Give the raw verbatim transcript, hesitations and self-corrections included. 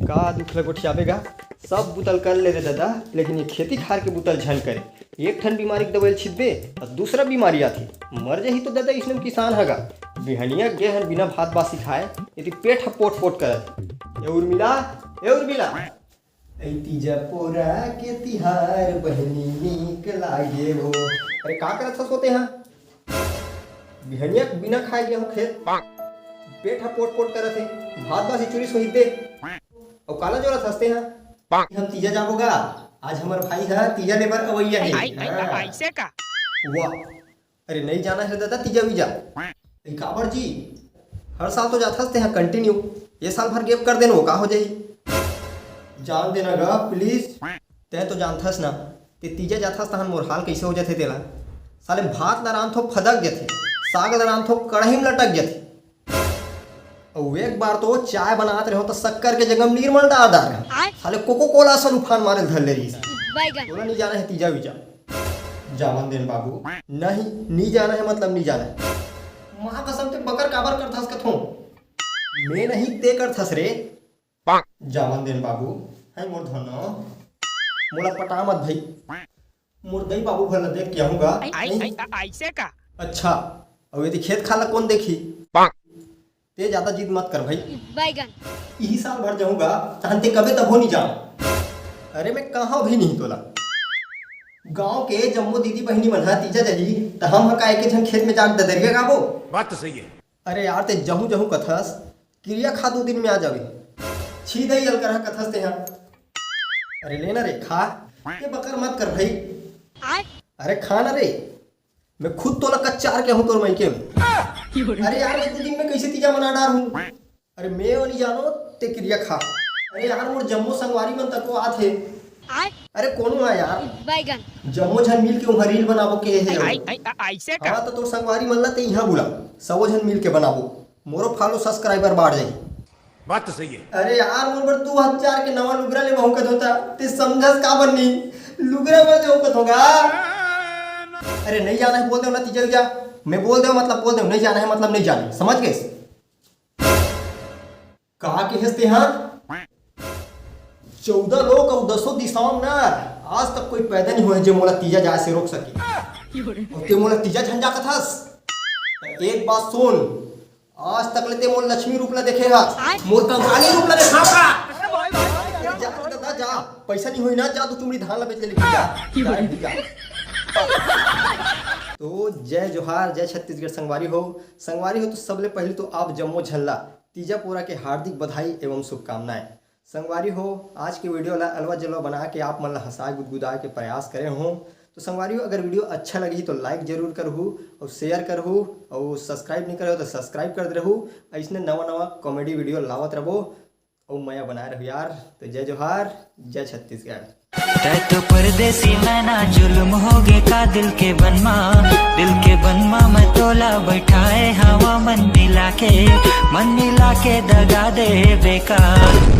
का दुख ल गोठियाबे गा? सब बुता ल कर ले रे ददा, लेकिन ये खेती खार के बुता ल झन करे। एक ठन बीमारी के दवई ल छितबे, त दूसरा बीमारी आथे। मर जाही तो ददा, इसने म किसान ह गा। बिहनिया गे हन बिना भात बासी खाए, एती पेट ह पोट पोट करत हे। ए उर्मिला, ए उर्मिला। ए तीजा पोरा के तिहार बहिनी नीक लागे हो। अरे का करत हस ओ तेहा? बिहनिया बिना खाए गे हंव खेत। पेट ह पोट पोट करत हे। भात बासी चुरिस होही दे। अउ काला जोरत हस तेहा? हम तीजा जाबो गा। आज हमर भाई ह तीजा लेबर अवइया हे। आई, आई, हाँ। अइसे का? वाह। अरे नइ जाना हे ददा तीजा वीजा। ए काबर जी? हर साल तो जाथस तेहा continue। ये साल भर gap कर देन, वो का हो जाही? जान देना गा please। तैं तो जानथस ना, ते तीजा जाथस तहन मोर हाल कइसे हो जाथे तेला। साले भात ल रांधथों फदक जाथे, साग ल रांधथों कड़ाही म लटक जाथे। अउ एक बार तो चाय बनात रहेंव त शक्कर के जगह म नीरमल डार डारेंव। आय। साले कोको कोला असन उफान मारे ल धर ले रहिस। बैगन। तोला नइ जाना हे तीजा वीजा। जावन देन बाबू। नहीं, नइ जाना हे मतलब नइ जाना हे। माँ कसम ते बकर काबर करथस कथों? मैं नहीं ते करथस रे। जावन देन बाबू। है मोर धनो। मोला पटा मत भई। मोर दई बाबू भर ल देख के आहूँ गा। आई, आई, नहीं? आई, आ- अइसे का? अच्छा, अउ एती खेत खार ल कोन देखही? ते जादा जिद मत कर भई। बैगन। इही साल भर जाहूँ गा, तहन ते कबे तभो नइ जाव। अरे मैं कहाँ भी नहीं तोला। गांव के जम्मो दीदी बहिनी मन ह तीजा जाही, त हम ह का एके झन खेत में जाके ददरिया गाबो? बात तो सही है। अरे यार, ते जहूँ जहूँ कथस, किरिया खा दू दिन में आ जाबे। छी दई अलकरहा कथस तेहा। अरे ले ना रे, खा। ते बकर मत कर भई। आय। अरे खा ना रे, मैं खुद तोला कच्चार के आहूँ तोर मइके में। अरे यार, मैं दू दिन में कइसे तीजा मना डारहूँ? अरे मैं ओ नइ जानों, ते किरिया खा। अरे यार, मोर जम्मो संगवारी मन तको आत हे। आय। अरे कोनो आ यार। बैगन। जम्मो झन मिल के उहाँ reel बनाबो के हे। आई, आई, आ- अइसे का? हाँ, त तोर संगवारी मन ला ते इहाँ बुला, सबो झन मिल के बनाबो, मोरो follow subscriber बाढ़ जाही। बात तो सही है। अरे यार, मोर बर दू हजार के नवा लुगरा लेबहूँ कथों त, ते समझस काबर नहीं? लुगरा बर देहूँ कथों गा। अरे नइ जाना हे बोल देंव ना तीजा वीजा। मैं बोल देंव मतलब बोल देंव, नइ जाना हे मतलब नइ जाना हे, समझ गेस? का केहेस तेहा? चौदह लोक अउ दसों दिशाओं में ना, आज तक कोई पैदा नइ होय हे जे मोला तीजा जाय से रोक सके। अउ ते मोला तीजा झन जा कथस? एक बात सुन, आज तक ले ते मोर लक्ष्मी रूप ला देखे हस, मोर कंगाली रूप ला देखा का? जा रे ददा जा, पइसा नइ होही ना, जा दू चुमड़ी धान ला बेच ले लेके जा। जा रे भैया। तो जय जोहार, जय छत्तीसगढ़ संगवारी हो। संगवारी हो तो सबले पहले तो आप जम्मो झन ला तीजा पोरा के हार्दिक बधाई एवं शुभकामनाएं। संगवारी हो, आज के video ला अलवा जलवा बना के आप मन ला हंसाए गुदगुदाए के प्रयास करे हों। तो संगवारी हो, अगर video अच्छा लगही तो like जरूर करहू अउ share करहू अउ subscribe नइ करे हो तो subscribe कर दे रहू। अइसने नवा नवा comedy video लावत रहबो अउ मया बनाए रहू यार। तो जय जोहार, जय छत्तीसगढ़। तै तो परदेसी मैना जुल्म होगे का दिल के बनमा, दिल के बनमा मैं तोला बैठाए हवा मन मिला के, मन मिला के दगा दे बेकार।